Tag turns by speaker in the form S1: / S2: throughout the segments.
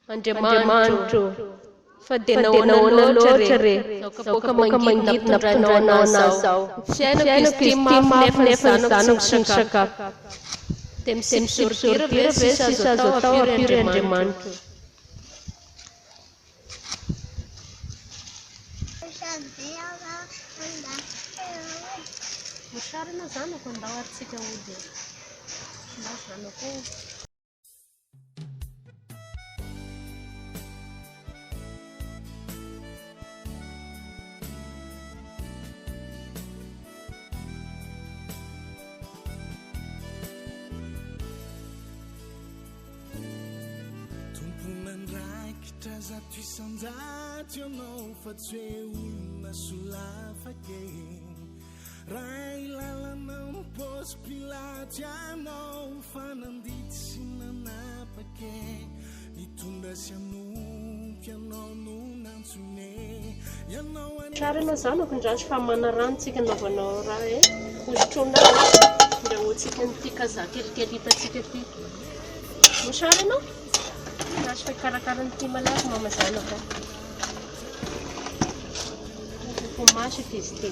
S1: Andriamanitro ô, fa dia nahoana loatra re izao kapoaka mangidy nampitondranao ahy izao? Ny fiainako izy ity mafy nefa ny zanako tsy misakafo. Dia misy ordure ve sisa azo atao ampio ry Andriamanitro? Mosary ianao zanako, andao ary tsika hody e. Andao zanako ô.
S2: Tompon'andraikitra 100% ianao fa tsy hoe olona solafaka e. Ray lalana mipaosy pilaty ianao fa nandidy sy nanapaka e. Nitondra sy hanompo ianao no nantsoina e. Ianao anie.
S1: Tsara ianao zanako ndraso fa manarano tsika anaovanao raha e. Hosotroinao e. Andrahoantsika an'ity kazaha kelikely hitantsika ity. Mosary ianao? Ndraso fa hikarakara an'ity malaky mama zanako a. Ho masaka izy ity.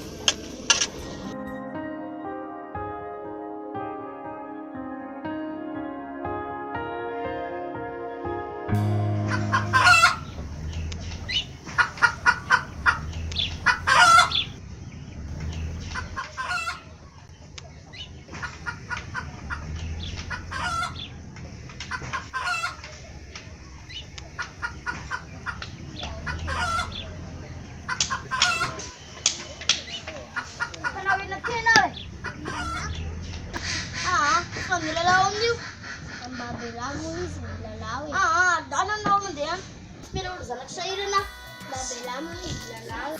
S3: Mpanao inona tena aho e? Aa, fa milalao amin'io. Mba avelao moa izy milalao e. Aa, adala anao mandeha any. Tsy mila olo zanako sahirana aho. Mba avelao moa izy milalao.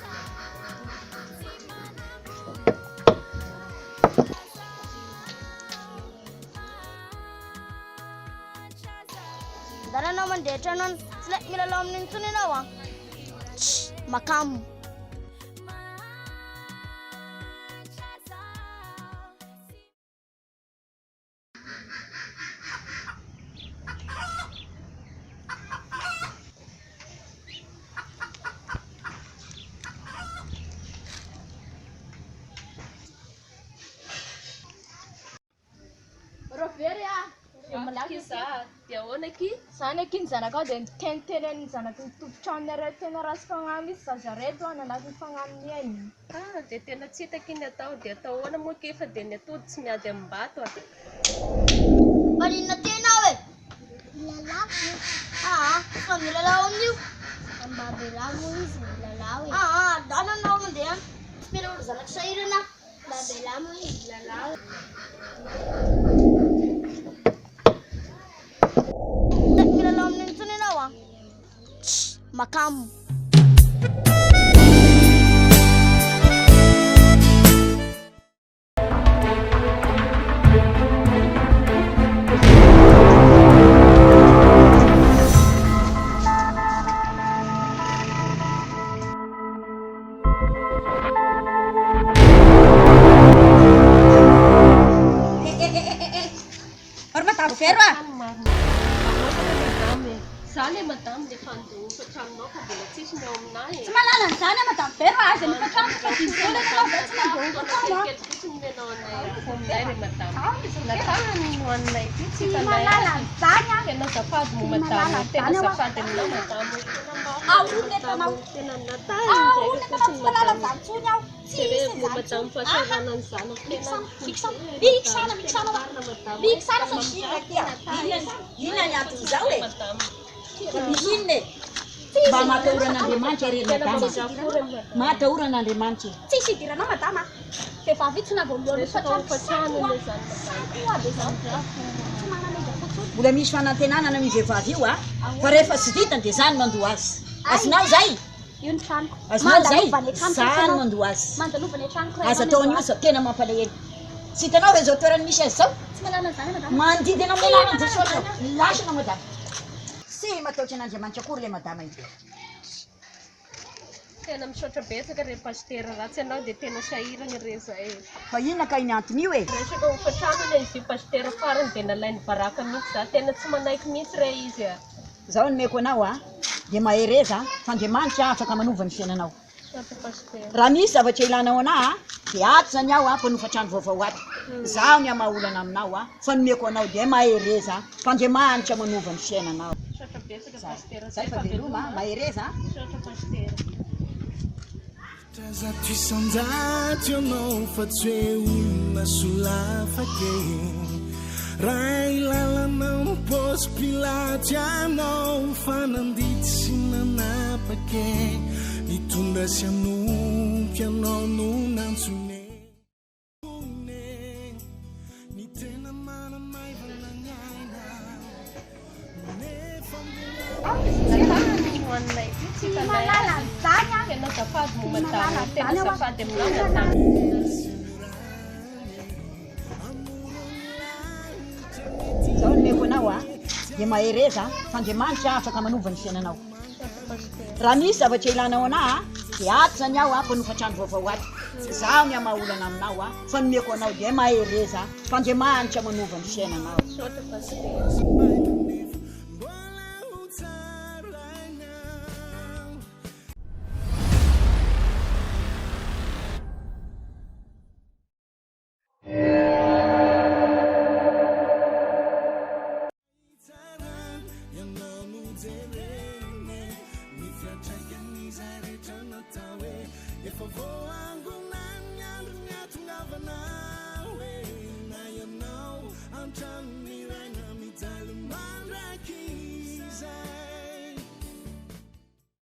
S3: Adala anao mandeha an-trano any. Tsy ilay milalao amin'iny intsony ianao an. Tch, makamo.
S4: Raovery a!
S1: Malaky za, dia ahoana akia?
S4: Zany akia ny zanakao dia niteniteny ny zanaky ny tompon-tranonareo tena ratsy fagnahy mihitsy zaza reto a, nanaky ny fagnahiny ainy.
S1: Ah, dia tena tsy hita akia ny atao, dia atao ahoana moa akia fa dia ny atody tsy miady amim-bato a.
S3: Maninona tena aho e? Milalao. Aa, fa milalao amin'io. Mba avelao moa izy milalao e. Aa, adala anao mandeha any. Tsy mila olo zanako sahirana aho. Mba avelao moa izy milalao. Milalao amin'iny intsony ianao an. Tch, makamo.
S5: Ary madame Vero a!
S1: Zany e madame le fandoa hofan-tranonao fa mbola tsisy ny ao aminay e.
S5: Tsy mahalala an'izany aho madame Vero a! Aza mihofa trano fa dimy volana ianao izao tsy mandoa hofan-trano a!
S1: Kely fotsiny ny anao anay ao aminay re madame. Natahany ny hohaninay ity tsy
S5: Tsy
S1: hitanay
S5: mahalala
S1: azy.
S5: an'izany aho.
S1: Tena azafady moa
S5: Tsy
S1: madame,
S5: mahalala
S1: tena
S5: an'izany aho.
S1: azafady aminao madame. Tena mba
S5: Ahonina eto anao.
S1: Tena natahany
S5: Ahonina
S1: ndraiky
S5: eto anao
S1: fotsiny
S5: tsy mahalala
S1: madame.
S5: an'izany intsony aho. Tsy
S1: Jereo
S5: hisy
S1: moa
S5: an'izany
S1: madame
S5: intsony. Aha.
S1: fahasahiranana ny zanako tena
S5: Mikisana, mikisana, mikisana, mikisana hoa. Mikisana fa tsy inona aty a.
S6: Inona inona ny anton'izao e?
S1: Madame.
S6: Misy inona e? Mba matahora an'Andriamanitra re ry
S1: Tena
S6: madama.
S1: mamindra-fo re madama.
S6: Matahora an'Andriamanitra e.
S5: Tsisy idiranao madama. Vehivavy io tsy nahavoalohany
S1: Resaka
S5: hofantrano.
S1: hofantrano anie zany madama.
S5: Koa be zany. Tsy manana indra fotsiny.
S6: Mbola misy fanantenana amin'io vehivavy io a. Fa rehefa tsy vitany dia zany mandoa azy. Azonao zay?
S5: Io ny tranoko.
S6: Azonao zay?
S5: Mandalovana an-tranoko
S6: Zany
S5: ianao.
S6: mandoa azy.
S5: Mandalovana an-tranoko raha
S6: Aza
S5: ianao
S6: atao an'io
S5: mandoa
S6: sao tena mampalahelo. Tsy hitanao ve izao toerana misy azy izao?
S5: azy. Tsy manana an'izany madama.
S6: Mandidy anao amin'ny anaran'i Jesosy aho. Lasa ianao madama. Tsy matahotra an'Andriamanitra akory ilay madama io.
S1: Tena misaotra betsaka re pasitera, raha tsy ianao dia tena sahirana re zay.
S6: Fa inona ka iny antony io e?
S1: Resaka hofantrano ilay izy io pasitera farany dia nalainy baraka mihitsy za, tena tsy manaiky mihitsy re izy a.
S6: Zao no omeko anao a, dia mahereza fa Andriamanitra afaka manova ny fiainanao.
S1: Misaotra pasitera.
S6: Raha misy zavatra ilanao anah a, dia ato zany aho a, mpanofa trano vaovao ato. Zaho ny hamaha olana aminao a, fa nomeko anao dia mahereza fa Andriamanitra manova ny fiainanao.
S1: Misaotra betsaka pasitera.
S6: Zay fa veloma a, mahereza a.
S1: Misaotra pasitera.
S2: 100% ianao fa tsy hoe olona solafaka e. Ray lalana mipaosy pilaty ianao fa nandidy sy nanapaka e. Nitondra sy hanompo ianao no nantsoina e. Ny tena manamaivana ny aina nefa mbola
S1: Hohaninay ity tsy hitanay
S5: Malala
S1: azy.
S5: an'izany a.
S1: Tena azafady moa madama,
S5: Malala
S1: tena
S5: an'izany aho a.
S1: azafady aminao madama.
S6: Zao no omeko anao a, dia mahereza fa Andriamanitra afaka manova ny fiainanao.
S1: Misaotra pasitera.
S6: Raha misy zavatra ilanao anah a, dia ato zany aho a, mpanofa trano vaovao ato. Zaho ny hamaha olana aminao a, fa nomeko anao dia mahereza fa Andriamanitra manova ny fiainanao.
S1: Misaotra pasitera.
S2: Mbola ho tsaraina. Ianao no jerena, ny fiantraikan'izay rehetra natao e, efa voa.